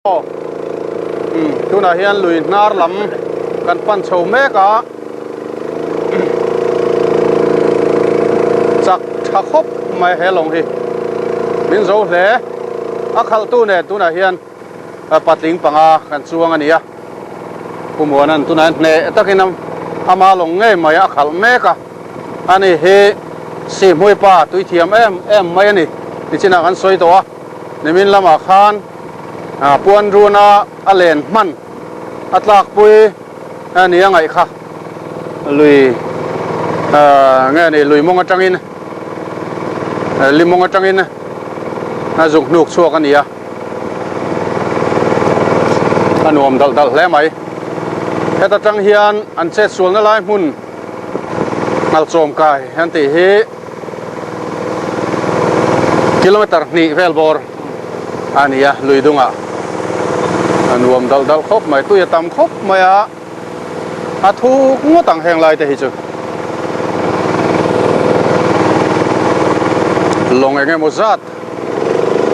Aw umm tunah hian lui hnar lam kan pan chho mek a chak tha khawp mai he lawng hi min zo hle a khalh tu nen tunah hian patling panga kan chuang a ni a Pu Muana'n tunah hian hneh takin ama lawng ngei mai a khalh mek a ani hi Sihhmui pa tui thiam em em mai a ni nichinah kan sawi tawh a nimin lamah khan Puan runa a len hman a tlakpui a ni a ngaih kha. Lui nge ni lui mawng atangin li mawng atangin a zuk hnuk chhuak a ni a, a nuam dalh dalh hle mai. Heta tang hian an chet sualna lai hmun Ngalchawm kai an tih hi kilometer hnih vel bawr a ni a, lui dungah a nuam dalh dalh khawp mai, tui a tam khawp mai a, a thuk ngawt ang heng lai te hi chu. Lawng eng emaw zat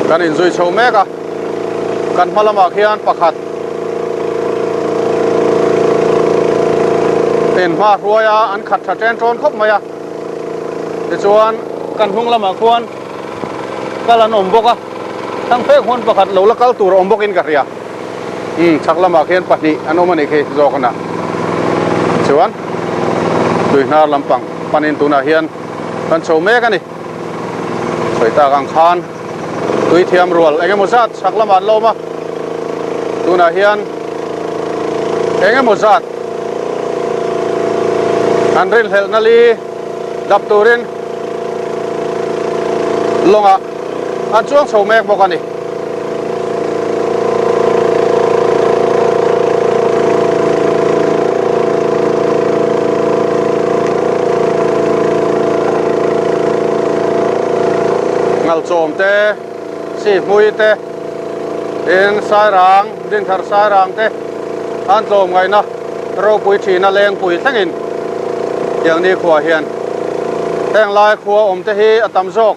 kan inzui chho mek a, kan hma lamah khian pakhat inhma hruai a, an khat tha ṭen ṭawn khawp mai a, tichuan kan hnung lamah khuan kal an awm bawk a thlang phek huan pakhat lo la kal tur a awm bawkin ka hria umm chhak lamah khian pahnih an awm a nih khi zawk a chuan tui hnar lampang panin tunah hian kan chho mek a ni sawi tak ang khan tui thiam rual eng emaw zat chhak lamah an la awm a tunah hian eng emaw zat an rinhlelhna li dap turin lawngah an chuang chho mek bawk a ni. Ngalchawm te, Sihhmui te, tin Sairang, Dinthar Sairang te an tlawm ngaihna ropui thina lengpui thlengin tiang nikhua hian heng lai khua awm te hi a tam zawk.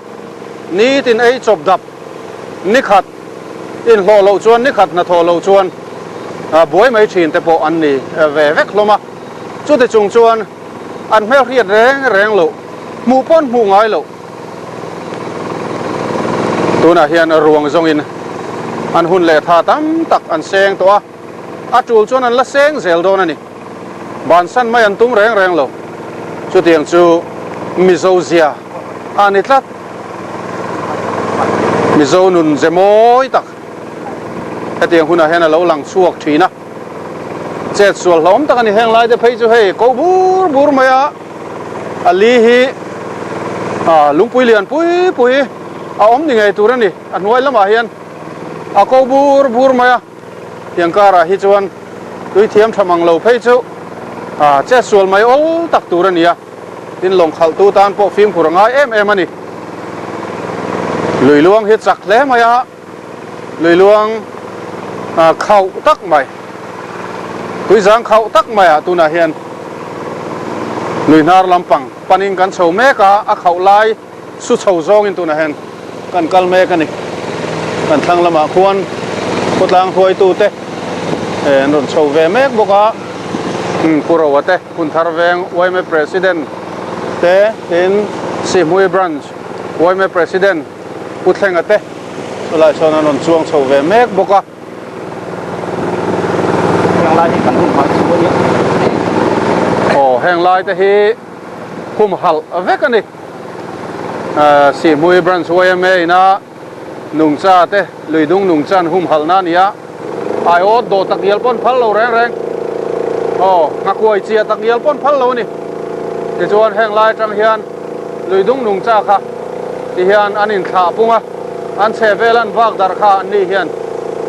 Nitin ei chawp dap nikhat inhlawh loh chuan nikhat hnathawh loh chuan buai mai thin te pawh an ni ve vek hlawm a. Chuti chung chuan an hmelhriat reng reng loh, hmuh pawn hmuh ngai loh. Tunah hian ruang zawngin an hun leh tha tam tak an seng tawh a, a tul chuan an la seng zel dawn a ni. Bansan mai an tum reng reng lo. Chutiang chu Mizo zia a ni tlat. Mizo nun ze mawi tak hetiang hunah hian a lo lang chhuak thin a. Chet sual hlawm tak a ni. Heng lai te phei chu hei ko bur bur mai a, a li hi lungpui lian pui pui a awm ni ngei tur a ni. A hnuai lamah hian a ko bur bur mai a. Tiang karah hi chuan tui thiam tha mang lo phei chu chet sual mai awl tak tur a ni a, tin lawng khalhtu tan pawh fimkhur a ngai em em a ni. Lui luang hi chak hle mai a, lui luang khauh tak mai, tui zang khauh tak maiah tunah hian lui hnar lampang panin kan chho mek a, a khauh lai Su chho zawngin tunah hian kan kal mek a ni. Kan thlang lamah khuan khawtlang hruaitute an rawn chho ve mek bawk a. Pu Roa te, Hunthar Veng yma President te, tin Sihhmui Branch yma President Pu Thlenga te chulai sawn an rawn chuang chho ve mek bawk a. Heng lai hi kan humhalh chu a nia. Aw, heng lai te hi humhalh vek a ni. Sihhmui Branch yma ina nungcha te luidung nungcha an humhalh na a ni a, aiawt dawh tak ngial pawn phal lo reng reng aw nghakuai chiah tak ngial pawn phal lo a ni. Tichuan heng lai atang hian luidung nungcha kha ti hian an inthlah pung a, an chhe vel an vak darh kha an ni hian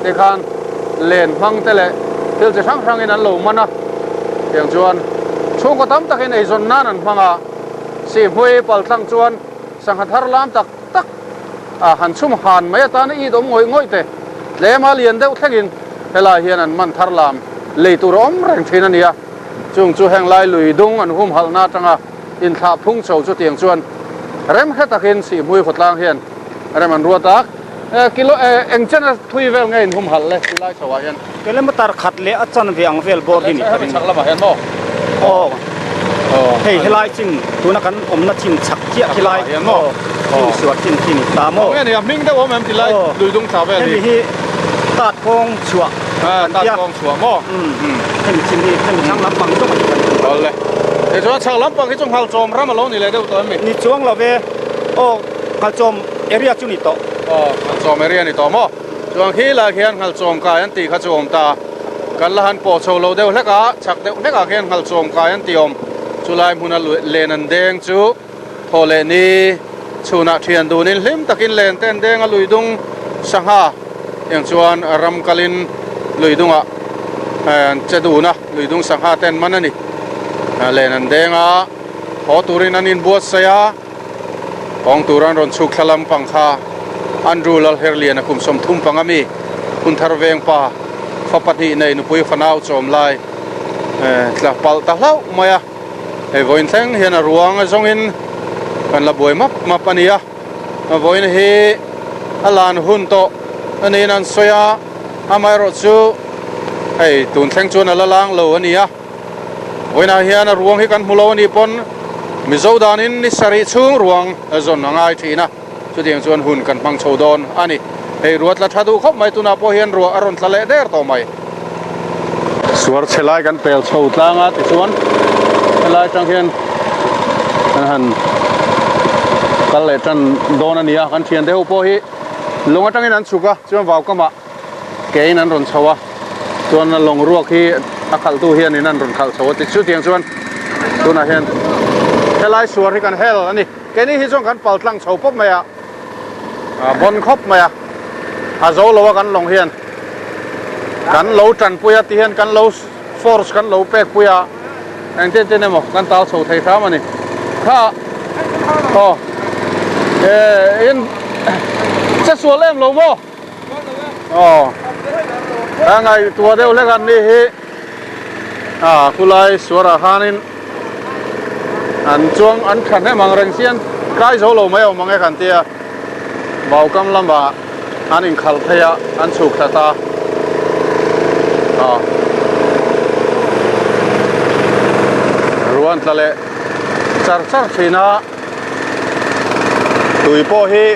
tikhan len hmang te leh thil chi hrang hrangin an lo man a, tiang chuan chhungkaw tam takin eizawn nan an hmang a. Sihhmui paltlang chuan sangha thar lam tak tak a han chhum han mai atana it awm ngawih ngawih te tlema lian deuh thlengin helai hian an man thar lam lei tur a awm reng thin a ni a. Chung chu heng lai lui dung an humhalhna atanga inthlah phung chho chutiang chuan rem hre takin Sihhmui khawtlang hian rem an ruat a. Kilo eng chena thui vel nge in humhalh le tilai chho ah hian? Kilometer khat leh a chanve ang vel bawr hi ni ka ring. Chhak lamah hian maw? Aw. Hei helai chin tuna kan awmna chin chhak chiah khilai aw chin suar chin khi ni ta maw? Nge ni a hming deuh awm em tilai lui dung thla vel hi? Hemi hi tat kawng chhuah kan tia. Tat kawng chhuah maw? Hemi chin hi hemi chhang lampang zawng a ni kan tum. Awle. Tichuan chhak lampang hi chu Nghalchawm ram a lo ni leh deuh tawh em mi? Ni chuang lo ve. Aw Nghalchawm area chu ni tawh. Aw Nghalchawm area ni tawh maw? Chuan khi lai khian Nghalchawm kai an tih kha chu awm ta. Kan la han pawh chho lo deuh hlek a, chhak deuh hlek ah khian Nghalchawm kai an tih awm. Chulai hmuna len an deng chu thaw leh ni chhunah thian dunin hlim takin len te an deng a lui dung sangha eng chuan ram kalin lui dungah an che dun a, lui dung sangha te an man a ni. Len an deng a, haw turin an inbuatsaih a. Kawng tur an rawn chhuk thla lampang kha Andrew Lalherliana kum 35 mi Hunthar Vengpa fa pahnih nei nupui fanau chawm lai tla palh ta hlauh mai a, hei vawiin thleng hian a ruang zawngin kan la buai map map a ni a, vawiin hi a lan hun tawh a niin an sawi a, amaherawh chu hei tun thleng chuan a la lang lo a ni a. Vawiinah hian a ruang hi kan hmu lo a nih pawn Mizo danin ni sarih chhung ruang zawn a ngai thin a, chutiang chuan hun kan hmang chho dawn a ni. Hei ruah tla tha duh khawp mai, tunah pawh hian ruah a rawn tla leh der tawh mai. Suar chhe lai kan pel chho tlang a tichuan helai atang hian kan han kal leh tan dawn a ni a, kan thiante ho pawh hi lung atangin an chhuk a, chuan vaukamah Kein an rawn chho a, chuan a lawng ruak hi a khalhtu hianin an rawn khalh chho a ti chutiang chuan tunah hian helai suar hi kan hel a ni. Keini hi chuan kan pal tlang chho pawp mai a, a bawn khawp mai a, a zo lo a kan lawng hian kan lo tanpui a ti hian kan lo force kan lo pek pui a, engtin tin emaw kan tal chho thei hram a ni. Kha aw e in che sual em lo maw? Aw a ngaihtuah deuh hlek an nih hi a khulai suarah khanin an chuang an tha hnem ang reng chian kai zo lo mai awm ang e kan tia Vaukam lamah an inkhalh phei a an chhuk thla ta aw ruan tla leh char char thin a. Tui pawh hi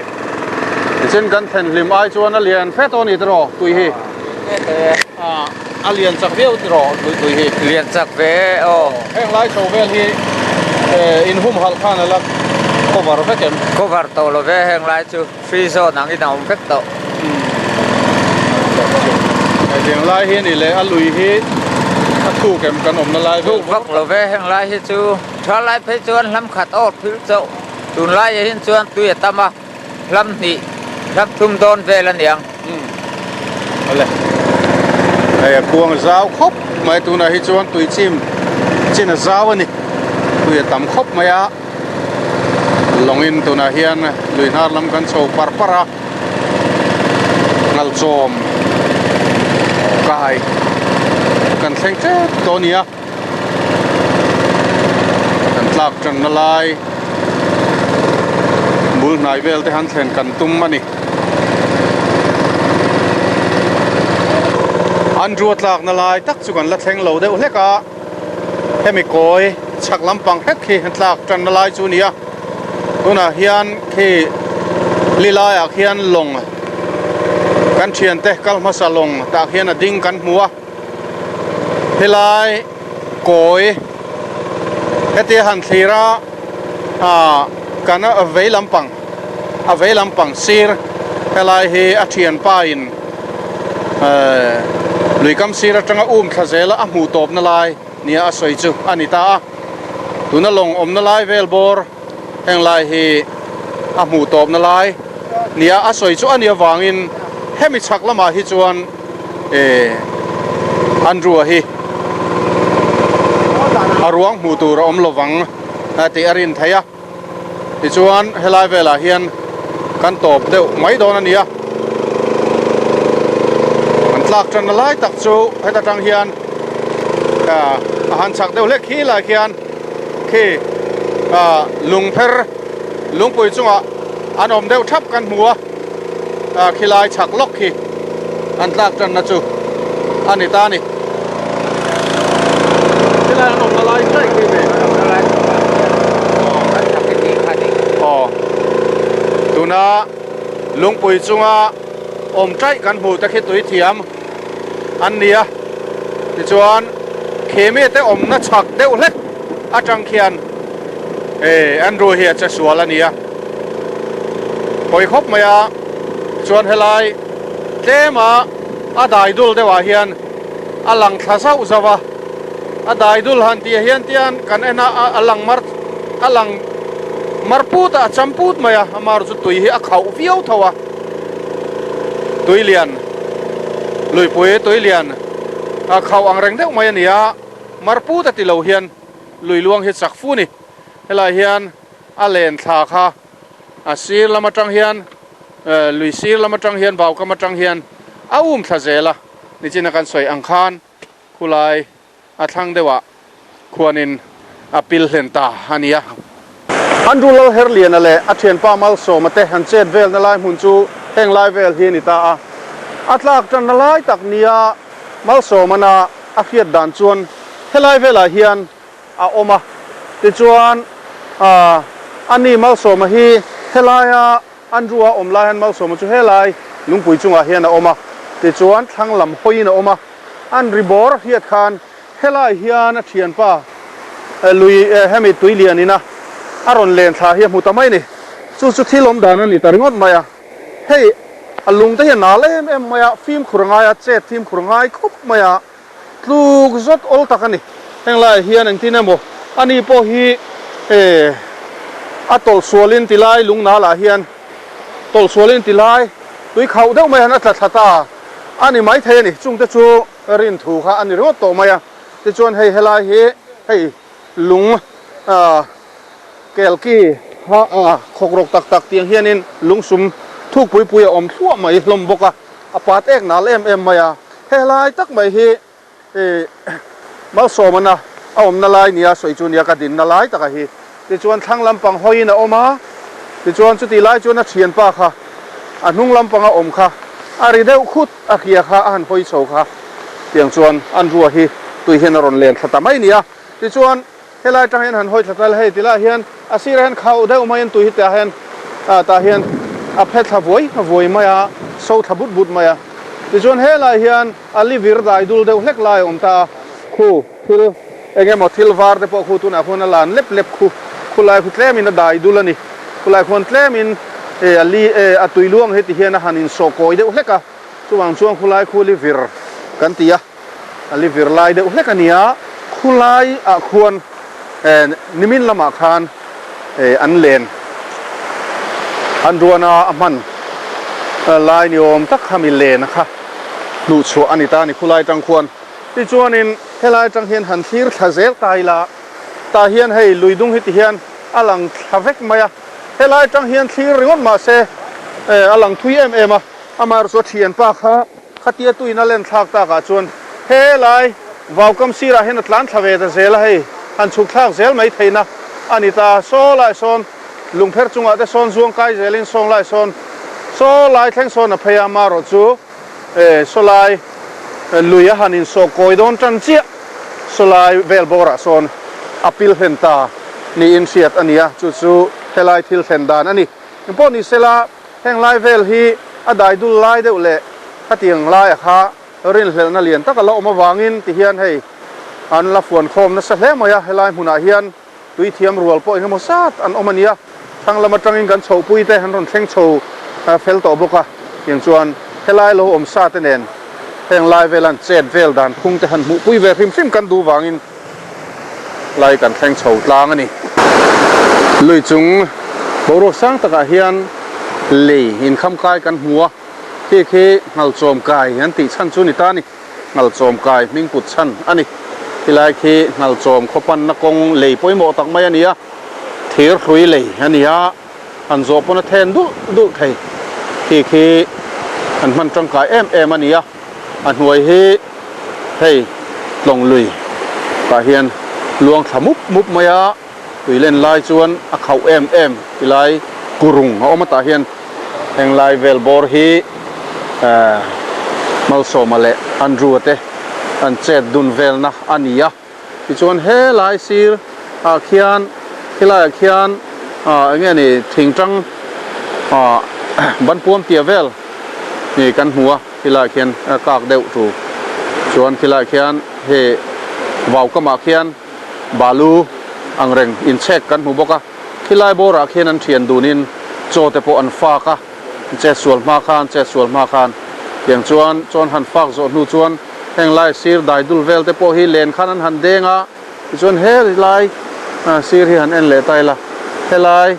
tichin kan thlen hlim ai chuan a lian fe tawh a ni tiraw tui hi a lian chak viau tiraw tui hi lian chak ve e aw heng lai chho vel hi in humhalh khan a la cover vek em cover tawh lo ve heng lai chu free zone ang in a awm vek tawh hetiang lai hi a ni leh a lui hi a thuk em kan awmna lai vel thuk vak lo ve heng lai hi chu. Thalai phei chuan hlam khat awk thil chauh tunlai ah hian chuan tui a tam a, hlam hnih, hlam thum dawn vel a niang. Umm awle hei a kuang zau khawp mai tunah hi chuan tui chim chin a zau a ni tui a tam khawp mai a lawngin tunah hian lui hnar lam kan chho par par a ngalchawm kai kan thleng tep tawh a ni a. Kan tlak tanna lai bul hnai vel te han thlen kan tum a ni. Andrew a tlakna lai tak chu kan la thleng lo deuh hlek a, hemi kawi chhak lampang hlek khi an tlak tanna lai chu a ni a. Tunah hian khi li laiah khian lawng kan thiante kal hmasa lawng tah khian a ding kan hmu a. Helai kawi hetia han thlir a ah kan vei lampang a vei lampang sir helai hi a thianpa in ehh lui kam sir atanga um thla zel a a hmuh tawpna lai nia a sawi chu a ni ta a tuna lawng awmna lai vel bawr heng lai hi a hmuh tawpna lai nia a sawi chu a nih avangin hemi chhak lamah hi chuan eh Andrew-a hi a ruang hmuh tur a awm lovang tih a rin theih a tichuan helai velah hian kan tawp deuh mai dawn a ni a an tlak tanna lai tak chu heta tang hian ah a han chhak deuh hlek khi lai khian. Khi ah lungpher lungpui chungah an awm deuh thap kan hmu a. Khilai chhak lawk khi an tlak tanna chu a ni ta a ni. Khilai an awmna lai daih khi ve. Aw. Tuna lungpui chunga awm taih kan hmuh te khi tui thiam an ni a. Tichuan khi mite awmna chhak deuh hlek atang khian Andrew hi a che sual a ni a. Pawi khawp mai a, chuan helai tlema a dai dul deuhah hian a lang thla zauh zauh a, a dai dul han tih hian tian kan en a, a lang mar a lang mar put a, a cham put mai a, amaherawhchu chu tui hi a khauh viau tho a, tui lian luipui tui lian a khauh ang reng deuh mai a ni a, mar put a ti lo hian lui luang hi chak fu a ni, helai hian. A len thla kha a sir lam atang hian lui sir lam atang hian vaukam atang hian a um thla zel a, nichina kan sawi ang khan khulai a thlang deuhah khuanin a pil hlen ta a ni a. Andrew Lalherliana leh a thianpa Malsawma te han chet velna lai hmun chu heng lai vel hi a ni ta a, a tlak tanna lai tak nia Malsawmana a hriat dan chuan helai velah hian a awm a, tichuan aah ani Malsawma hi helaia Andrew-a awm lai hian Malsawma chu helai lungpui chungah hian a awm a, tichuan thlang lam hawiin a awm a, an ri bawr a hriat khan helai hian a thianpa lui hemi tui lian ina a rawn len thla hi a hmu ta mai a ni, chu chu thil awm dan a ni ta ringawt mai a, hei a lung te hi a nal em em mai a, fimkhur a ngai a, chet fimkhur a ngai khawp mai a. Tluk zawt awl tak a ni. Heng laiah hian engtin emaw ani pawh hi eh a tawlh sualin ti lai lungnal ah hian tawlh sualin ti lai tui khauh deuh mai hian a tla thla ta a ni maithei a ni. Chungte chu rin thu kha a ni ringawt tawh mai a. Tichuan hei helai hi hei lung ah Kelki kha a khawk rawk tak tak tiang hianin lungsum thuk pui pui a awm thluah mai hlawm bawk a, a pat ek nal em em mai a. He lai tak mai hi ih Malsawmana a awmna lai nia sawi chu nia ka dinna lai taka hi. Tichuan thlang lampang hawiin a awm a, tichuan chutih lai chuan a thianpa kha a hnung lampanga awm kha a ri deuh khut a hria kha a han hawi chho kha tiang chuan Andrew-a hi tui hian a rawn len thla ta mai nia. Tichuan. Helai atang hian han hawi thla tal hei ti lah hian a sirah hian khauh deuh maiin tui hi tah hian ah tah hian a phe thla vuai vuai mai a, so thla but but mai a. Tichuan helai hian a li vir dai dul deuh hlek lai a awm ta a, khu thil eng emaw thil var te pawh khu tunah khuan a lan lep lep khu, khulai khu tlemin a dai dul a ni. Khulai khuan tlemin eh a li eh a tui luang hi ti hian a han insawh kawi deuh hlek a, chuvang chuan khulai khu li vir kan ti a. A li vir lai deuh hlek a nia, khulai ah khuan nimin lamah khan an len an ruan a, a hman lai ni awm tak kha mi len a kha hnuh chhuah a ni ta a ni khulai atang khuan. Tichuanin helai atang hian han thlir thla zel ta ila, tah hian hei lui dung hi ti hian a lang thla vek mai a, helai atang hian thlir ringawt mahse a lang thui em em a, amaherawhchu a thianpa kha Khatia tuin a len thlak takah chuan helai vaukam sirah hian a tlan thla ve ta zel a, hei han chhuk thlak zel mai theihna a ni ta. Saw lai sawn lungpher chungah te sawn zuang kai zelin sawng lai sawn saw lai thleng sawn a phei a, amaherawh chu saw lai lui a han insawh kawi dawn tan chiah saw lai vel bawrah sawn a pil hlen ta niin hriat a ni a, chu chu helai thil thlen dan a ni. Engpawh ni sela. Heng lai vel hi a dai dul lai deuh leh khatiang laia kha rinhlelhna lian tak a la awm avangin ti hian hei an la fuan khawm nasa hle mai a, helai hmunah hian tui thiam rual pawh engemaw zat an awm a nia, thlang lam atangin kan chhohpui te an rawn thleng chho fel tawh bawk a, tiang chuan helai lo awm sa te nen heng lai vel an chet vel dan phung te han hmuhpui ve hrim hrim kan duh vangin lai kan thleng chho tlang a ni. Lui chung boruak sang takah hian lei inkham kai kan hmu a, khi khi Nghalchawm kai an tih chhan chu ni ta a ni. Nghalchawm kai hming put chhan a ni. Khilai khi Nghalchawm khaw panna kawng lei pawimawh tak mai a ni a, thir hrui lei a ni a, han zawh pawn a then dulh dulh thei. Khi khi an hman tangkai em em a ni a. A hnuai hi hei tlawng lui tah hian luang thla mup mup mai a, tui len lai chuan a khauh em em ti lai kurung a awm a tah hian Heng lai vel bawr hi Malsawma leh Andrew-a te an chet dun velna a ni a. Tichuan he lai sir ah khian helai ah khian ah eng nge ni thingtang ah banpuam tia vel ni kan hmu a helai ah khian a kak deuh tu chuan khilai ah khian hei vau kamah khian balu ang reng inchhek kan hmu bawk a khilai bawr ah khian an thian dun in chaw te pawh an fak a. Chetsual hma khan, chetsual hma khan tiang chuan chuan han fak zawh hnu chuan heng lai sir dai dul vel te pawh hi len khan an han deng a, tichuan he lai sir hi han en leh ta ila, helai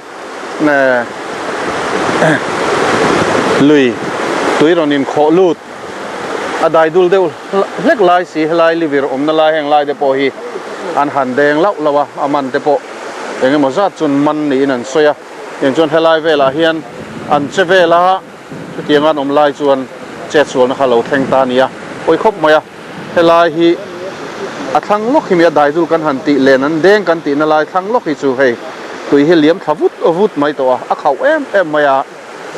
lui tui rawn inkhawh lut a dai dul deuh hlek lai si helai livir awmna lai heng lai te pawh hi an han deng lauh lauh a, a man te pawh eng emaw zat chuan man niin an sawi a. Tiang chuan helai velah hian an che vel a, chutianga an awm lai chuan chetsualna kha lo thleng ta a ni a, pawi khawp mai a. Helai hi a thlang lawk hi mi a daidul kan han tih len an deng kan tihna lai thlang lawk hi chu hei tui hi liam thla vut vut mai tawh a, a khauh em em mai a,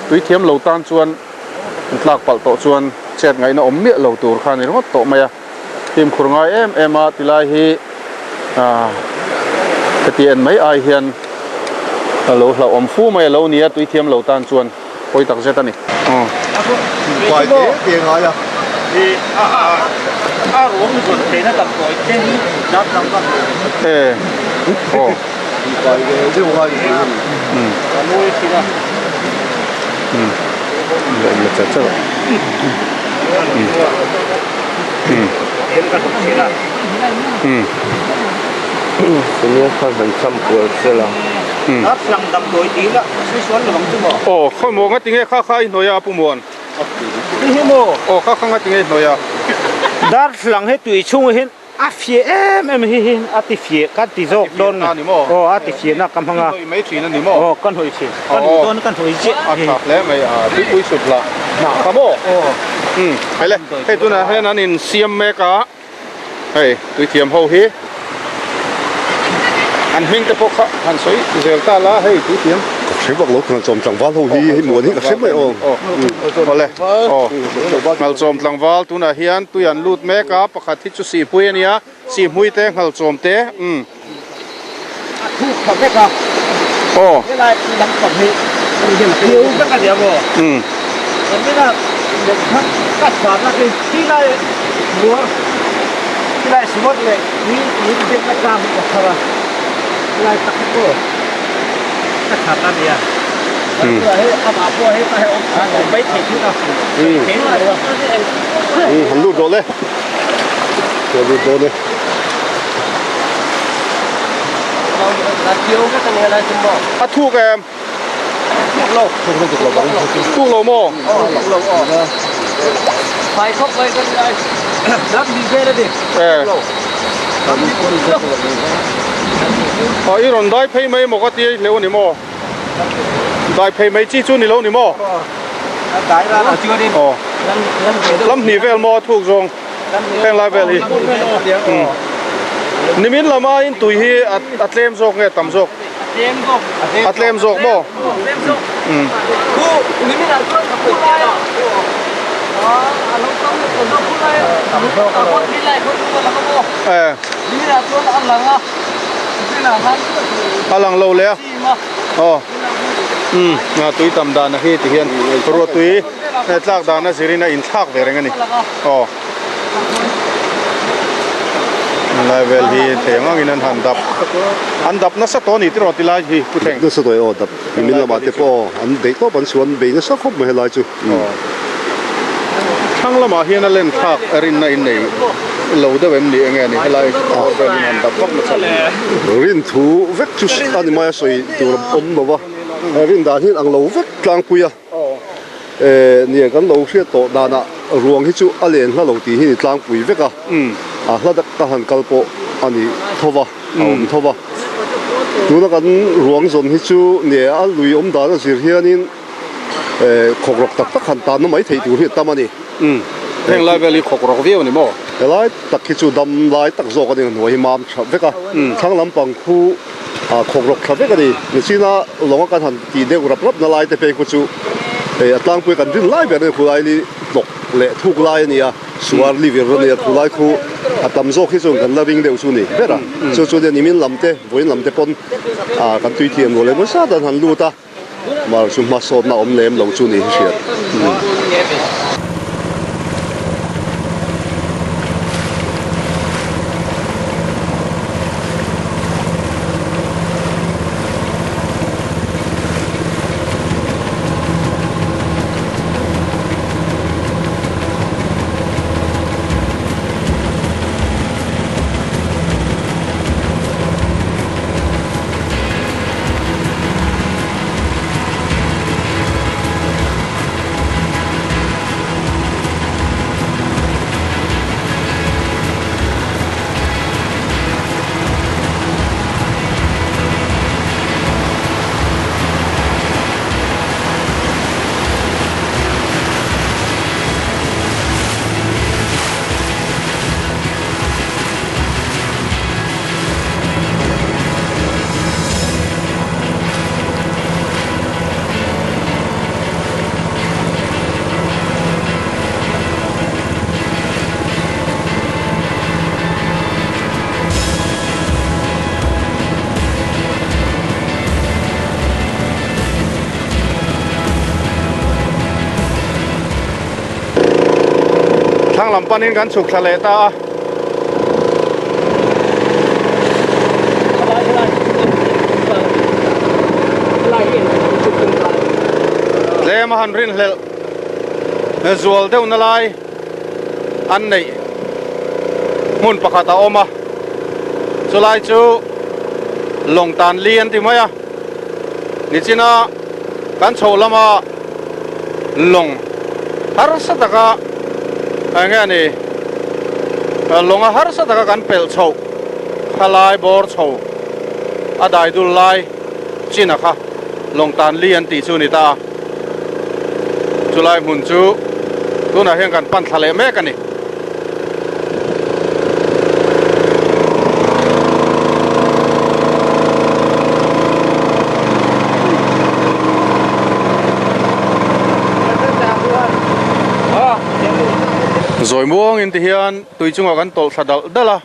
tui thiam lo tan chuan an tlak palh tawh chuan chet ngaihna awm miah lo tur kha a ni ringawt tawh mai a. Fimkhur ngai em em a tilai hi ah heti en mai ai hian a lo hlauhawm fu mai a lo ni a tui thiam lo tan chuan pawi tak zet a ni. Pai te te ngai a. A ruang zawn theihna damdawi te hi zat lang ka. E aw. Pai ve deuh ngai ni. A mawi thin a. La chat chat a. Aw khawi maw nga tinge kha kha i hnuai a pu muan aw kha kha nga tinge i hnuai a. Darthlang hi tui chhung hian A fiah em em hi hi a ti fiah ka ti zawk dawn nge aw a ti fiah na ka hmang a mai thin a ni maw aw ka hnawih thin ka duh dawn ka hnawih ziah a tha hle mai a tuipui sut lah hnah kha maw umm hei le hei tunah hian an in siam mek a hei tuithiam ho hi an hming te pawh kha han sawi zel ta la hei tuithiam ka hre vak lo Nghalchawm tlangval ho hi hei muan hi ka hre mai aw awle aw Nghalchawm tlangval tunah hian tui an lut mek a pakhat hi chu sihhmui a nia sihhmui te Nghalchawm te umm a thuk tha vek a aw helai lampang hi phiu vek a nia maw umm kan ina ka chhuahna khi khilai muar khilai singawt leh tui tui biakna tlang hi ka thar a khilai tak hi pawh ka chhar a nia Han lut rawh le ka lut dawn e a thuk em thuk lo maw e i rawn dai phei mai maw ka ti hleuh a ni maw. Dai phei mai chi chu ni lo ni maw? Aw lam hnih vel maw a thuk zawng heng lai vel hi nimin lama in tui hi a tlem zawk nge tam zawk a tlem zawk maw e a lang lo leh a. Aw umm a tui tam dan a hi ti hian ruah tui tlak dan a zirin a inthlak ve reng a ni aw lai vel hi thei ang angin an han dap an dap nasa tawh a ni tiraw tilai hi pu thleng nasa tawh e aw dap min lamah te pawh an beih tawp an suan bei nasa khawp mai helai chu Thlang lamah hian a len thlak a rinna in nei lo deuh em ni enge ni helai bawr velin han dap vak nasa ni. Rin thu vek chu a ni mai a sawi tur a awm lo va, rin dan hian ang lo vek tlangpui a, nia kan lo hriat tawh danah ruang hi chu a len hla lo tih hi ni tlangpui vek a, a hla tak ka han kal pawh a ni tho va, a awm tho va. Tuna kan ruang zawn hi chu nia a lui awm dan a zir hianin. Khawk rawk tak tak han tanna mai theih tur hi a tam a ni. Umm, heng lai vel hi khawk rawk viau a ni maw? Helai tak hi chu dam lai tak zawk a ni, hnuai hi mam tha vek a, thlang lampang khu khawk rawk tha vek a ni. Nichina lawnga kan han tih deuh rap rap na lai te phei khu chu Hei a tlangpui kan rin lai ber a ni khulai li tlawk leh thuk lai a ni a, suar li vir a ni a, khulai khu a tam zawk hi chuan kan la ring deuh chu ni ber a. Chu chu nia nimin lam te vawiin lam te pawn ah kan tui thiam rual emaw zat an han lut a, mar chu hmasawtna awm lem lo chu ni hi hriat. Thlang lam panin kan chhuk thla leh ta a. Tlem a han rinhlelh zual deuh na lai an neih hmun pakhat a awm a, chulai chu lawng tan li an ti mai a, nichina kan chhoh lama lawng harsa taka eng nge ni lawnga harsa taka kan pelh chhoh khalai bawr chho a dai dul lai chin a kha lawng tan li an tih chu a ni ta a. Chulai hmun chu tunah hian kan pan thla leh mek a ni. Zawi muangin ti hian tui chungah kan tawlh thla dalh dalh a,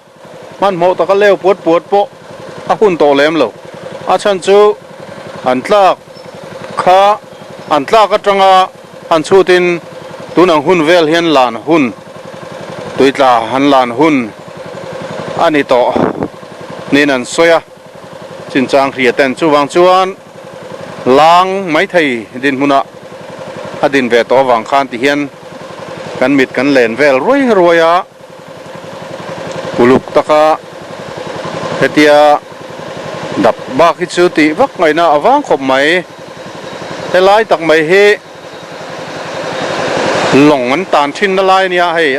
hmanhmawh taka leu puat puat pawh a hun tawh lem lo. A chhan chu an tlak kha an tlak atanga han chhutin tun ang hun vel hian lan hun, tuitla han lan hun a ni tawh niin an sawi a, chinchang hria ten chuvang chuan lang maithei dinhmunah a din ve tawh avang khan ti hian kan mit kan len vel ruai ruai a. Uluk taka hetia dap bak hi chu tih vak ngaihna a vang khawp mai. Helai tak mai hi lawng an tan thin na lai a nia hei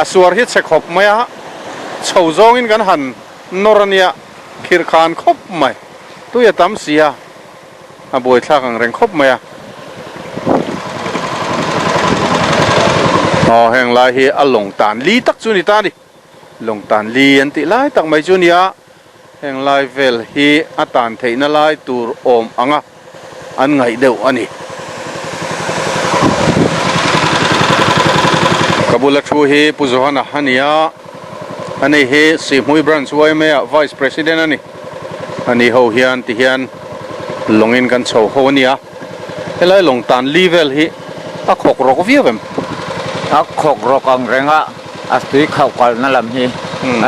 a suar hi chhe khawp mai a, chho zawngin kan han nawr a nia khirh khan khawp mai tui a tam si a. A buaithlak ang reng khawp mai a. Aw heng lai hi a lawng tan li tak chu a ni ta a ni. Lawng tan li an tih lai tak mai chu a ni a. Heng lai vel hi a tan theihna lai tur awm ang a an ngaih deuh a ni. Ka bula thu hi Pu Johana a ni a. Ani hi Sihhmui Branch yma ah Vice President a ni. Ani ho hian ti hian lawngin kan chho ho a nia. Helai lawng tan li vel hi a khawk rawk viau em? A khawk rawk ang reng a, a tui khauh kalna lam hi.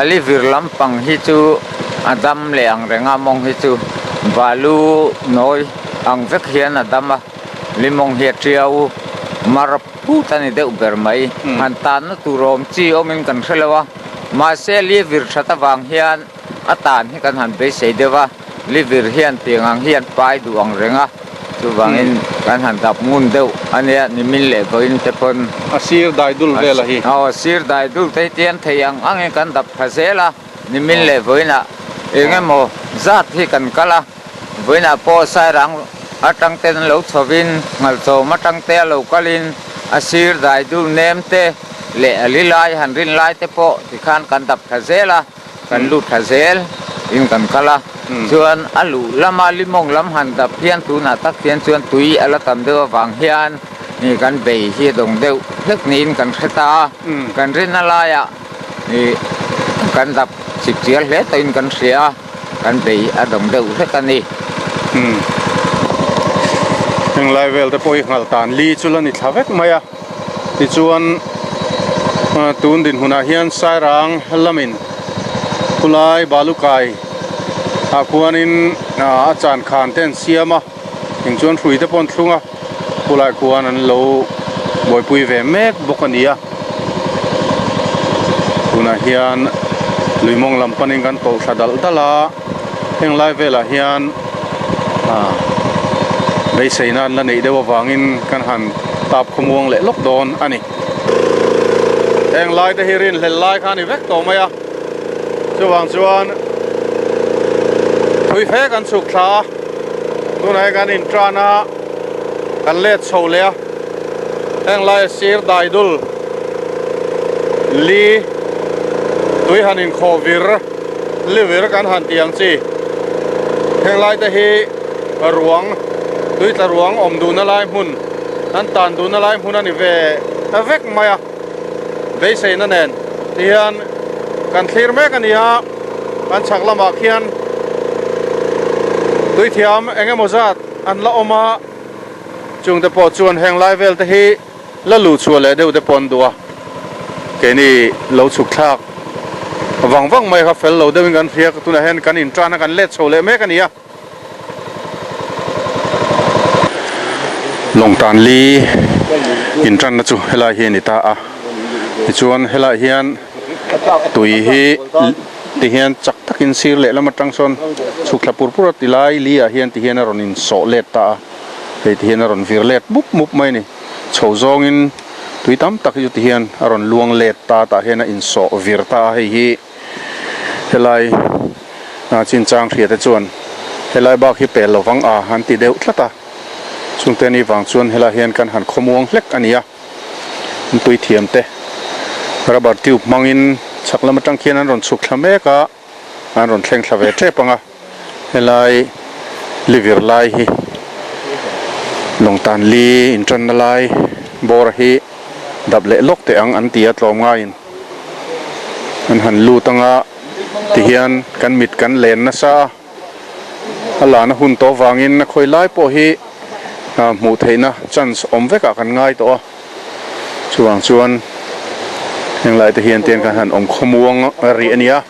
A li vir lampang hi chu a dam leh ang reng a, mawng hi chu balu nawi ang vek hian a dam a, limawng hi a tiau mar phut a ni deuh ber mai. Han tanna tur awm chi awmin kan hre lo a, mahse li vir that avang hian A tan hi kan han beisei deuh a, livir hian tiang ang hi an pai duh ang reng a, chuvangin kan han dap ngun deuh a nia, nimin leh vawiin te pawn. A sir dai dul vel a hi. Aw, sir dai dul te hi tian thei ang angin kan dap thla zel a, nimin leh vawiinah eng emaw zat hi kan kal a, vawiinah pawh sairang atang ten lo chhovin, nghalchawm atang te a lo kalin a sir dai dul nem te leh a li lai han rin lai te pawh tikhan kan dap thla zel a. Kan lut thla zel in kan kal a. Chuan a luh lama limawng lam han dap hian tunah tak hian chuan tui a la tam deuh avang hian ih kan bei hi a dawng deuh hlek niin kan hre ta a. Kan rinna laiah ih kan dap chip chial hle tawhin kan hria a. Kan bei a dawng deuh hlek a ni. Umm. Heng lai vel te pawh hi nghalh tan li chu la ni thla vek mai a. Tichuan tun dinhmunah hian Sairang lamin khulai Balukai ah khuanin a chan khan te an siam a. Eng chuan hrui te pawh an thlung a, khulai khuan an lo buaipui ve mek bawk a ni a. Tunah hian lui mawng lam panin kan tawlh thla dalh dalh a, heng lai velah hian ah beiseina an la neih deuh avangin kan han tap khawmuang leh lawk dawn a ni. Heng lai te hi rinhlelh lai kha a ni vek tawh mai a, chuvang chuan thui fe kan chhuk thla a. Tunah hian kan intan a, kan let chho leh a, heng laia sir daidul li tui han inkhawh vir li vir kan han tih ang chi heng lai te hi ruang tui tla ruang awm duhna lai hmun an tan duhna lai hmun a ni ve ta vek mai a beiseina nen tihian kan thlir mek a ni a. An chhak lamah khian tuithiam eng emaw zat an la awm a, chungte pawh chuan heng lai vel te hi la luh chhuah leh deuh te pawh an duh a, keini lo chhuk thlak vang vang mai kha fel lo deuhin kan hria, tunah hian kan intan a kan let chho leh mek a ni a. Lawngtan li intanna chu helai hi a ni ta a, tichuan helaiah hian tui hi ti hian chak takin sir lehlam atang sawn chhuk thla pur pur a ti lai li ah hian ti hian a rawn insawh let ta a, hei ti hian a rawn vir let mup mup mai a ni. Chho zawngin tui tam tak hi chu ti hian a rawn luang let ta tah hian a insawh vir ta a, hei hi. Helai chinchang hria te chuan helai bak hi pel lovang a an ti deuh tlat a, chungte ni vang chuan helai hian kan han khawmuang hlek a ni a, an tui thiam te rubber tube hmangin chhak lam atang khian an rawn chhuk thla mek a, an rawn thleng thla ve tep ang a, helai livir lai hi lawngtan li intanna lai bawr hi dap leh lawk teh ang an ti a tlawm ngaiin. An han lut anga tihian kan mit kan len nasa a, a lana hun tawh vangin a khawi lai pawh hi hmuh theihna chance awm vekah kan ngai tawh a, chuvang chuan henglai te hian tian kan han awm khawmuang rih a nia.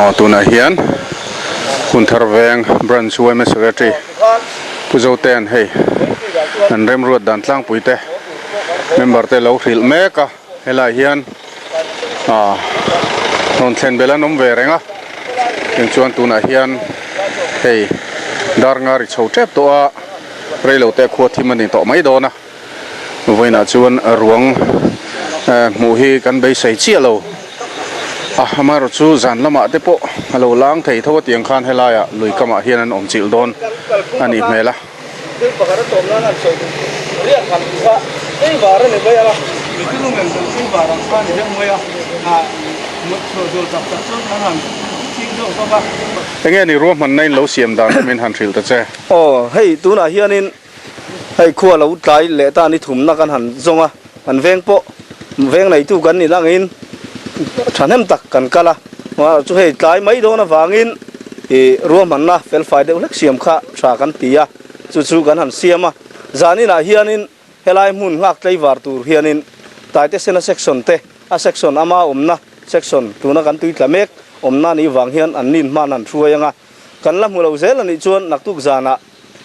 Aw tunah hian Hunthar Veng Branch yma Secretary Pu Zotea'n hei an remruat dan tlangpui te member te lo hrilh mek a helaiah hian ah rawn thlen belh an awm ve reng a. Tiang chuan tunah hian hei dar nga ri chho tep tawh a, reilo te khua thim a ni tawh mai dawn a. Vawiinah chuan ruang hmuh hi kan beisei chiah lo a, amaherawh chu zan lamah te pawh a lo lang thei tho a tiang khan helaiah lui kamah hian an awm chilh dawn a nih hmel a. Thil pakhat a tawm nan an sawi duh riak han tih kha teivar a ni mai a, mithi lu ngen zawng teivar ang kha a ni deuh mai a, mut chhuah zawl tak tak chuan kan han ching zawk zawk a. Enge ni ruahmanna in lo siam dan min han hrilh ta che? Aw, hei tunah hianin Hei khua lo tlai leh ta ni thumna kan han zawng a, kan veng pawh veng neitu kan ni langin thahnem tak kan kal a, chu hei tlai mai dawn avangin ih ruahmanna felfai deuh hlek siam kha tha kan ti a, chu chu kan han siam a, zaninah hianin helai hmun nghak tlaivar tur hianin Taitesena section te a section ama awmna section tuna kan tui tla mek awmna nih vang hian an nin hman han hruai ang a, kan la hmu lo zel a nih chuan naktuk zanah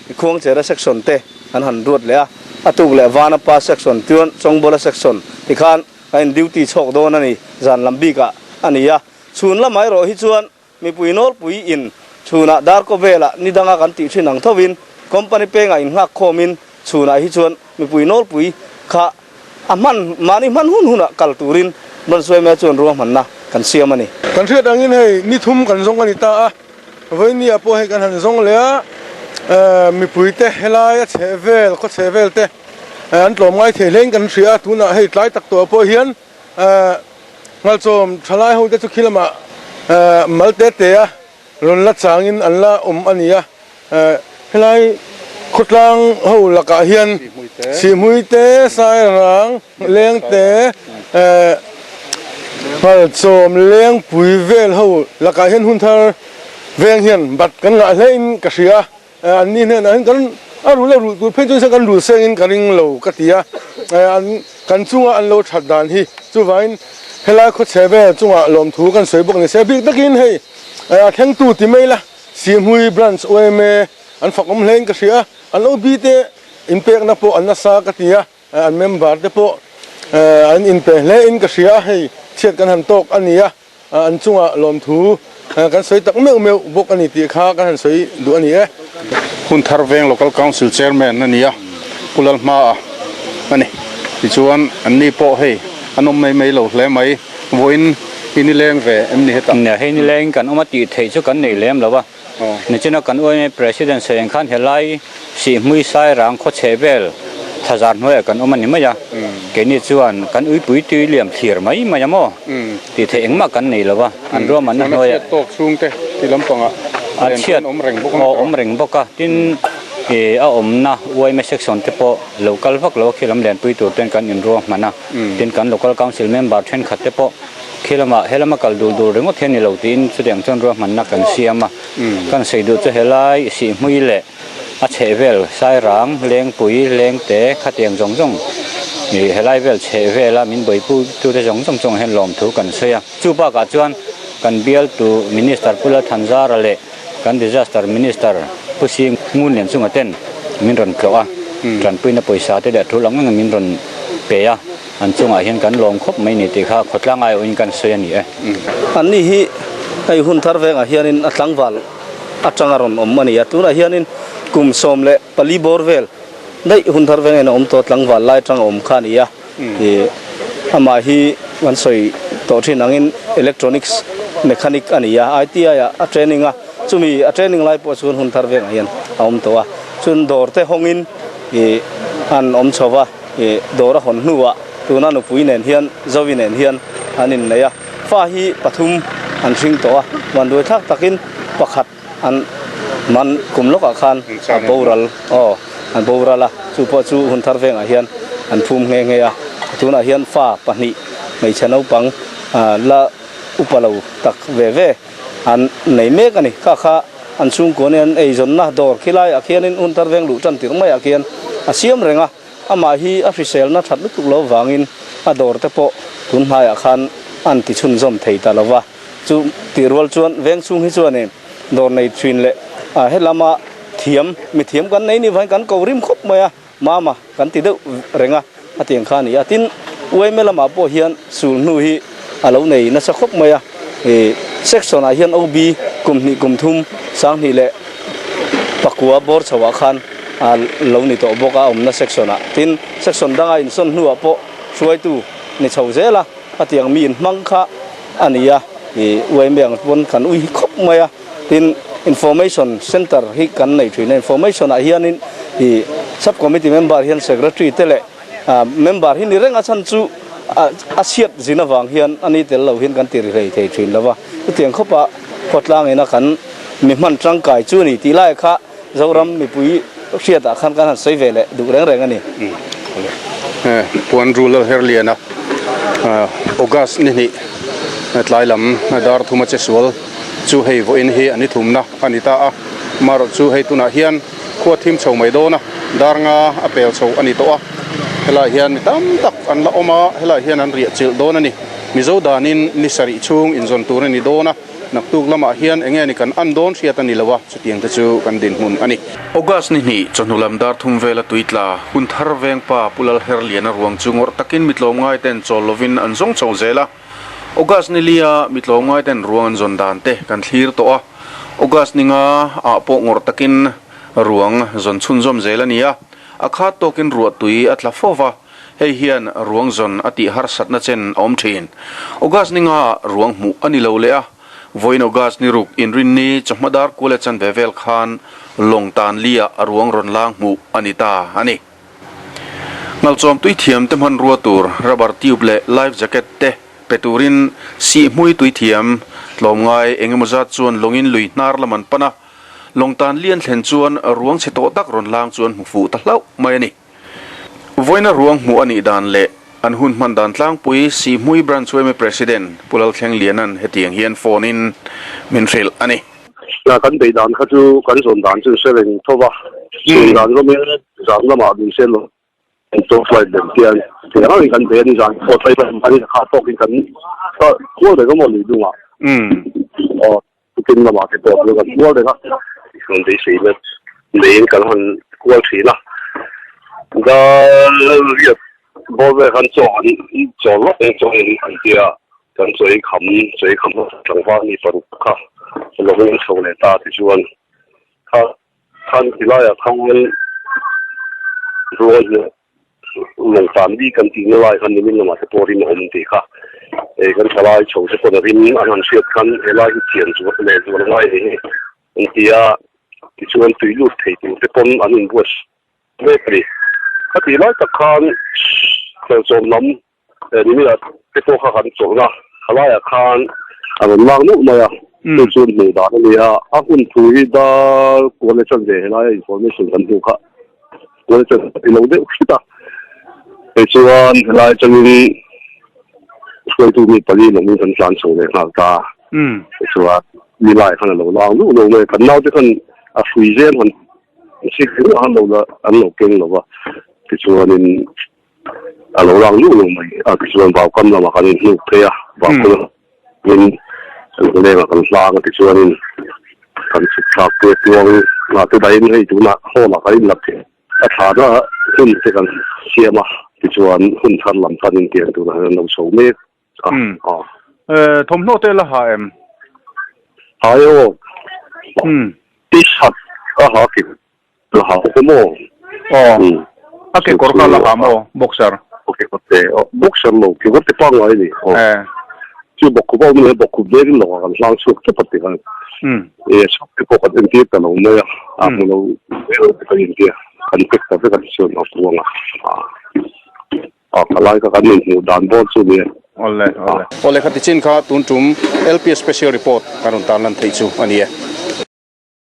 Khuangchera section te an han ruat leh a, a tuk leh Vanapa section chuan Chawngbawla section tikhan kan in duty chhawk dawn a ni, zan lam bikah a ni a. Chhun lamah erawh hi chuan mipui nawlpui in chhunah darkaw velah ni danga kan tih thin ang thovin company pengah in nghak khawmin chhunah hi chuan mipui nawlpui kha a hman mahni hman hun hunah kal turin Bansuaimea chuan ruahmanna kan siam a ni. Kan hriat angin hei ni thum kan zawng a ni ta a. Vawinia pawh hei kan han zawng leh a, mipuite helai a chheh vel, khaw chheh vel te an tlawm ngai thei hlein kan hria a, tunah hei tlai tak tawh pawh hian Ngalchawm thalai ho te chu khi lamah mal te te a rawn la changin an la awm a ni a, helai khawtlang ho lakah hian Sihhmui te, Sairang, Lengte, Ngalchawm Lengpui vel ho lakah hian hun thar veng hian bat kan ngah hlein ka hria a, an ni hnenah hian kan a rul a rulh tur phei chuan kan rul sengin ka ring lo ka ti a, an kan chunga an lo that dan hi chuvangin helai khawchhe vel chungah lawmthu kan sawi bawk ni se bik takin hei a thlengtu ti mai la Sihhmui Branch yma an fak awm hlein ka hria a, an OB te inpekna pawh an nasa ka ti a. An member te pawh an inpe hle in ka hria a, hei chhiat kan han tawk a ni a, an chungah lawmthu kan sawi tak meuh meuh bawk a ni tih kha kan han sawi duh a ni e. Hunthar Veng Local Council Chairman a ni a, Pu Lalhma a ni. Tichuan anni pawh hei an awm mai mai lo hle mai, vawiin i nileng ve em ni hetah? Nia, hei nileng kan awm a tih theih chu kan nei lem lo a. Nichina kan uaime President sawiang khan helai Sihhmui Sairang khawchhe vel thazar hnuaiah kan awm a ni mai a, keini chuan kan uipui tui liam thlir mai mai a maw tih theih engmah kan nei lo va, an ruahmanna hnuaiah Chhiat tawk chhungte ti lampangah a chhiat awm reng bawk a aw awm reng bawk a, tin ih a awmna uaime section te pawh lo kal vak lo a khi lam lenpui tur ten kan inruahman a, tin kan local council member thenkhat te pawh Khi lamah he lama kal dul dul ringawt hian ni lo tiin chutiang chuan ruahmanna kan siam a. Kan sawi duh chu helai Sihhmui leh a chheh vel Sairang, Lengpui, Lengte, khatiang zawng zawng ih helai vel chheh vela min buaipui tute zawng zawng chungah hian lawmthu kan sawi a. Chu bakah chuan kan bialtu Minister Pu Lalthanzara leh kan Disaster Minister Pu Sing Ngunlian chunga ten min rawn tlawh a, tanpuina pawisa te leh tul ang ang min rawn pe a. An chungah hian kan lawm khawp mai ni tih kha khawtlang aiawhin kan sawi a ni e. Anni hi hei hun thar vengah hianin a tlangval atanga rawn awm a ni a, tunah hianin kum 14 bawr vel daih hun thar vengah hian a awm tawh, tlangval lai atanga awm kha a ni a. Ih amah hi kan sawi tawh thin angin electronics mechanic a ni a, ITI ah a training a, chumi a training lai pawh chuan hun thar vengah hian a awm tawh a, chuan dawr te hawngin ih an awm chho va. Ih dawr a hawn hnuah tuna nupui nen hian Zovi nen hian an innei a, fa hi pathum an hring tawh a, vanduai thlak takin pakhat an man kum lawkah khan a boral aw an boral a, chu pawh chu hun thar vengah hian an phum nghe nghe a, tunah hian fa pahnih hmeichhe naupang la upa lo tak ve ve an nei mek a ni. Kha kha an chhungkua nen an eizawnna dawr khilaiah khianin hun thar veng luh tan tirh maiah khian a siam reng a. Amah hi a hriselna that lutuk lo vangin a dawr te pawh tun hnaiah khan an ti chhunzawm thei ta lo va. Chu tih rual chuan veng chhung hi chuanin dawr nei thin leh a helama thiam mi thiam kan nei ni vangin kan ko rim khawp mai a, mama kan ti deuh reng a, a tiang kha a ni a. Tin, uaime lamah pawh hian sul hnu hi a lo nei nasa khawp mai a, ih. Section ah hian OB kum hnih kum thum 2009 bawr chho ah khan a lo ni tawh bawk a awmna section ah. Tin, section danga insawn hnuah pawh hruaitu ni chho zel a, a tiang mi inhmang kha a ni a, ih uaime ang pawn kan ui hi khawp mai a. Tin, information centre hi kan nei thin a, information ah hianin ih sub committee member hian secretary te leh Member hi ni reng a chhan chu a chhiat zin avang hian a ni tel lo hian kan ti ri hlei thei thin lo va. Chutiang khawpa khawtlang ina kan mi hman tangkai chu a ni tih lai kha Zoram mipui hriatah khan kan han sawi ve leh duh reng reng a ni. Puan Rural Herliana August ni hnih tlai lam dar thuma che sual chu hei vawiin hi an i thumna a ni ta a. Marawh chu hei tunah hian Khua thim chho mai dawn a, dar nga a pel chho a ni tawh a. Helaiah hian mi tam tak an la awm a, helaiah hian an riah chilh dawn a ni. Mizo danin ni sarih chhung inzawn tur a ni dawn a, naktuk lamah hian eng nge ni kan an dawn hriat a ni lo a, chutiang te chu kan dinhmun a ni. August ni hnih, chawhnu lam dar thum vela tui tla, hun thar vengpa Pu Lalherliana ruang chu ngawrh takin mi tlawmngai ten chawl lovin an zawng chho zel a. August ni lia mi tlawmngai ten ruang an zawn dan te kan thlir tawh a, August ni nga ah pawh ngawrh takin ruang zawn chhunzawm zel a ni a, a khat tawkin ruah tui a tla fo va, hei hian ruang zawn a tih harsatna chen a awm thin. August ni nga ah ruang hmuh a ni lo leh a, vawiin August ni ruk inrinni chawhma dar kual leh chanve vel khan lawng tan li ah a ruang rawn lang hmuh a ni ta a ni. Ngalchawm tuithiam te hmanrua tur rubber tube leh life jacket te pe turin sihhmui tuithiam tlawmngai eng emaw zat chuan lawngin lui hnar lam an pan a, lawng tan lian thlen chuan ruang chhe tawh tak rawn lang chu an hmu fuh ta hlauh mai a ni. Vawiina ruang hmuh a nih dan leh an hun hman dan tlangpui Sihhmui Branch yma President Pu Lalthleng Liana'n hetiang hian phone in min hrilh a ni. Kan beih dan kha chu kan zawn dan chu hre reng tho va, chhun dan rawmin zan lamah min hre lo chaw flight lem hian thei ang angin kan bei a ni zan pawh tlai tlai mahni kha tawkin kan kual reng a maw lui dungah aw tukin lamah te pawh chu kan kual reng a kan beisei na neiin kan han kual thin a riat bawr vel khan chaw an chaw lawk ang chaw in an tia kan chaw ei kham chaw ei kham tlangval mi paruk kha lawngin chho leh ta tichuan kha Khan ti laiah khan rual hi lawng tan bik an tihna lai khan nimin lamah te pawh rin a awm tih kha eh kan thalai chho te pawn a rin an han hriat khan helai hi chian chu leh zual ngai ni hi an ti a, tichuan tui lut thei tur te pawn an inbuat mek a ni. Khatih lai tak khan khelchawm lam Nimina te pawh kha kan chawlhna khalaiah khan a rawn lak nawlh mai a, chu chu hmuh dan a ni a, a hun thu hi dar kual atang ve helaia information kan hmuh kha kual atang a ti lo deuh hret a, hei chuan helai atangin hruaitu mi pali lawmin kan tlan chho leh nghal ta, tichuan mi laiah khan a lo lak luh lo mai, kan naute khan a hrui zel han sik ringawt han lo la an lo keng lo va, tichuanin. A lo lang luh luh mai a, tichuan Vaukam lamah kan inhnuk phei a, Vaukam in lunglengah kan hlang a, tichuanin kan chhuk thlak te kuang ah te dahin hei tunah hall ah kan inlak thei a, thlahna hun te kan siam a, tichuan hun thar lam panin tiang tunah hian an lo chho mek a. Thawmhnaw te la ha em? Ha e aw. T-shirt a ha kip. La ha bawk a maw? Aw, a kekawr kha la ha maw? Boxer. Aw kekawr te, aw boxer lo, kekawr te pangngai a ni. Aw. Chu bawkkhup a awm a ni, bawkkhup vengin lawngah kan hlang chhuak tawp a ti khan. E chhuak te pawh kan entir ta lo mai a, a hmu lo vel te kan intia, kan pek ta vek a ti chuan a kuang a. A palai kha kan inhmuh dan bawr chu ni e. Awle, awle. Awle kha tichin kha tun tum LPS Special Report kan rawn tarlan theih chu a ni e.